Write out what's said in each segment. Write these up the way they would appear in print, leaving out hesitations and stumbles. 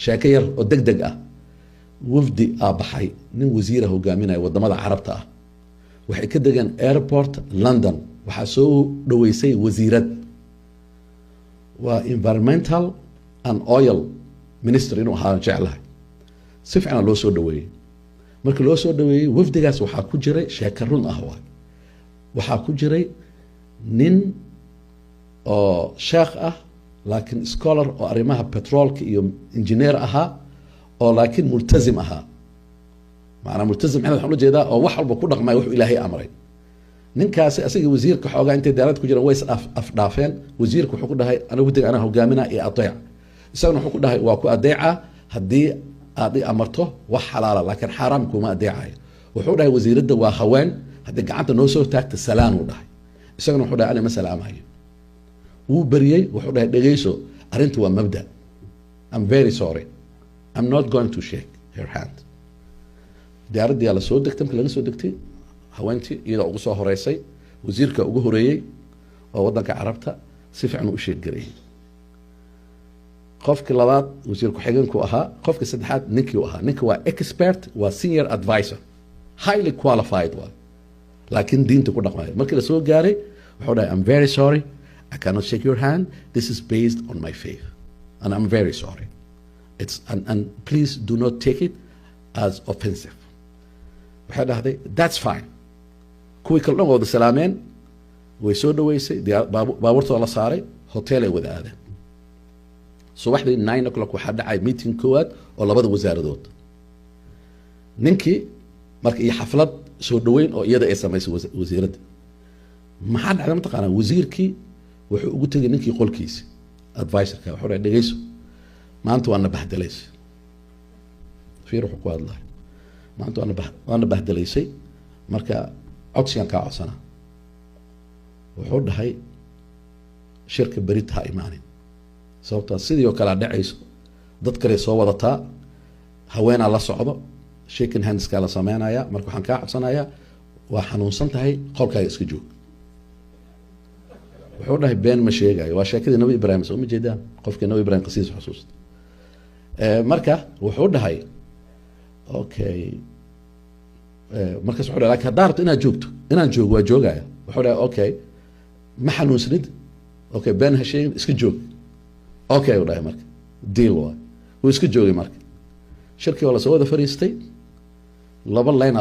Sheeko yar oo deg deg ah. Wafdi aa baxay, nin wasiira hogaaminaya wadamada Carabta ah, waxay ka degeen airport London. Waxaa soo dhaweysay wasiirad, waa environmental and oil minister inuu ahaa jeclahay. Si fiicna loo soo dhaweeyey. Markii loo soo dhaweeyey, wafdigaas waxaa ku jiray, sheeka run ah waay, waxaa ku jiray nin oo sheekh ah, laakiin scholar oo arrimaha petroolka iyo engineer ahaa, oo laakiin multazim ahaa. Macnaa multazim maxaa waxaan ula jeedaa? Oo wax walba ku dhaqmaya wuxuu Ilaahay amray. Ninkaasi asaga wasiirka xoogaa intay daalad ku jiraan way is afdhaafeen. Wasiirka wuxuu ku dhahay, "Anigu wafdiga anaa hogaamina iyo adeec." Isaguna wuxuu ku dhahay, "Waa ku adeeca haddii aad i amarto wax xalaala, laakiin xaaraam kuma adeecayo." Wuxuu dhahay, "Wasiiradda waa haween, haddii gacanta noo soo taagta salaan," uu dhahay. Isaguna wuxuu dhahay, "Ani ma salaamayo." Wuu beriyey. Wuxuu dhahay, "Dhegeyso, arrintu waa mabda. I'm very sorry, I'm not going to shake her hand." Diyaaraddiyaa la soo degtay. Markii laga soo degtay, haweentii iyadoo ugu soo horeysay, wasiirka ugu horeeyey oo waddanka Carabta si fiican u sheeggareeyey. Qofkii labaad wasiir ku-xigeenku ahaa. Qofkii saddexaad ninkii u ahaa. Ninka waa expert, waa senior advisor, highly qualified waa, laakiin diinta ku dhaqmayo. Markii la soo gaaray wuxuu dhahay, "I'm very sorry, I cannot shake your hand. This is based on my faith and I'm very sorry. And please do not take it as offensive." Waxay dhahday, "That's fine." Kuwii kale dhan waa wada salaameen, way soo dhaweysay, baabuurtooda la saaray, hotel ay wada aadeen. Subaxdii 9 o'clock waxaa dhacay meeting koowaad oo labada wasaaradood. Ninkii marka iyo xaflad soo dhaweyn oo iyada ay samaysay wasiiradda. Maxaa dhacday mataqaanaa? Wasiirkii wuxuu ugu tegay ninkii qolkiisi, advisorka. Wuxuu dhahay, "Dhegeyso, maanta waana bahdelaysay." Fiir wuxuu ku hadlahay. "Maanta waana bahdelaysay, marka codsigan kaa codsanaa." Wuxuu dhahay, "Shirka berit ha imaanin, sababtaa sidii oo kalea dhacayso, dad kale soo wadataa, haweenaa la socdo, shaking handskaa la sameynaya. Marka waxaan kaa codsanayaa, waa xanuunsan tahay, qolkaaga iska joog." Wuxuu dhahay, "Been ma sheegayo." Waa sheekadii Nabi Ibrahim, soo ma jeedaan? Qofkii Nabi Ibrahim qasiis xusuusta. Marka wuxuu dhahay, "Okay." Markaas wuxuu dhahay, "Lakin haddaa rabto inaad joogto, inaan joogo, waa joogaya." Wuxuu dhahay, "Okay, ma xanuunsanid? Okay, been ha sheegin, iska joog." "Okay," u dhahay. Marka deal waay, wuu iska joogay. Marka shirkii waa lasoo wada fariistay, laba line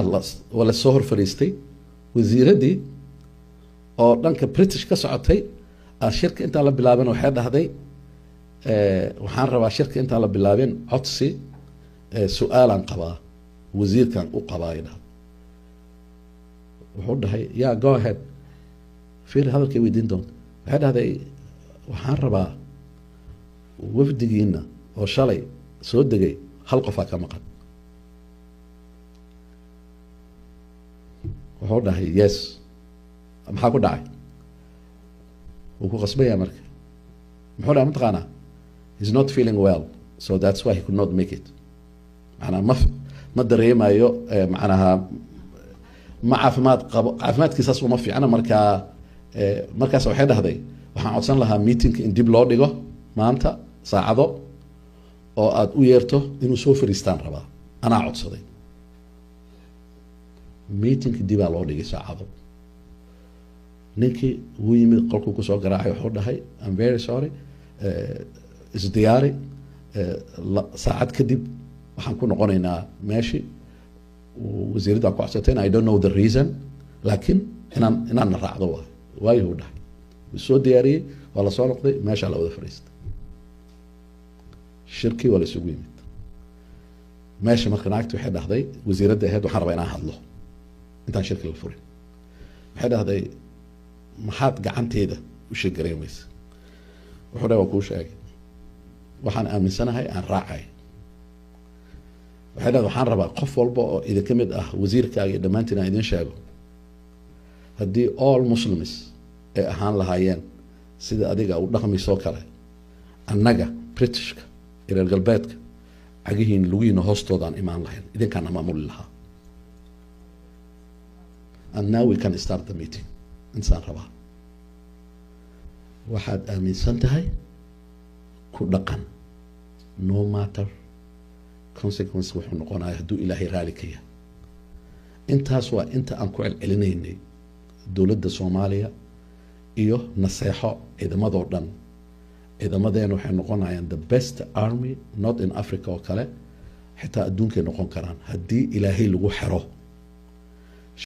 waa lasoo hor fariistay. Wasiiraddii oo dhanka British ka socotay shirka intaan la bilaabin waxay dhahday, "Waxaan rabaa shirka intaan la bilaabin codsi, su-aalaan qabaa, wasiirkan u qabaa," ay dhahday. Wuxuu dhahay, "Yeah, go ahead." Fiir hadalkay weydiin doonta. Waxay dhahday, "Waxaan rabaa wafdigiina oo shalay soo degay hal qofaa ka maqan." Wuxuu dhahay, "Yes, maxaa ku dhacay?" Wuu ku qasbaya. Marka muxuu dhahay mataqaanaa? "He's not feeling well, so that's why he could not make it." Macnaa ma dareemayo, macnaha ma caafimaad qabo, caafimaadkiisaas uma fiicna. Markaa markaas waxay dhahday, "Waxaan codsan lahaa meetingka in dib loo dhigo maanta saacado oo aad u yeerto inuu soo fariistaan rabaa, anaa codsaday." Meetingka dibaa loo dhigay saacado. Ninkii wuu yimid, qolkuu kusoo garaacay. Wuxuu dhahay, "I'm very sorry, isdiyaari, saacad kadib waxaan ku noqonaynaa meeshii wasiiradda ku codsatay. I don't know the reason, laakiin inaan na raacdo waay." "Waayo," uu dhahay. Wuu soo diyaariyey, waa lasoo noqday, meeshaa la wada fariistay. Shirkii waa la isugu yimid meesha. Marka naagti waxay dhahday, wasiiradda ahayd, "Waxaan rabaa inaan hadlo intaan shirki la furin." Waxay dhahday, "Maxaad gacanteeda u sheegarayn weysa?" Wuxuu dhahay, "Waa kuu sheegay, waxaan aaminsanahay aan raacay." Waxay dhahday, "Waxaan rabaa qof walba oo idinka mid ah, wasiirkaaga iyo dhammaantiin, aan idin sheego, haddii all Muslims ay ahaan lahaayeen sida adiga u dhaqmaysoo kale, annaga Britishka iyo reer galbeedka cagihiin lugihiina hoostoodaan imaan lahayn, idinkaana maamuli lahaa. And now we can start the meeting. Intaan rabaa, waxaad aaminsan tahay ku dhaqan, no matter Consequence wuxuu noqonaya hadduu Ilaahay raali ka yahay. Intaas waa inta aan ku celcelinaynay dowladda Soomaaliya iyo naseexo ciidamadoo dhan. Ciidamadeena waxay noqonayaan the best army, not in Africa oo kale, xitaa adduunkay noqon karaan haddii Ilaahay lagu xero.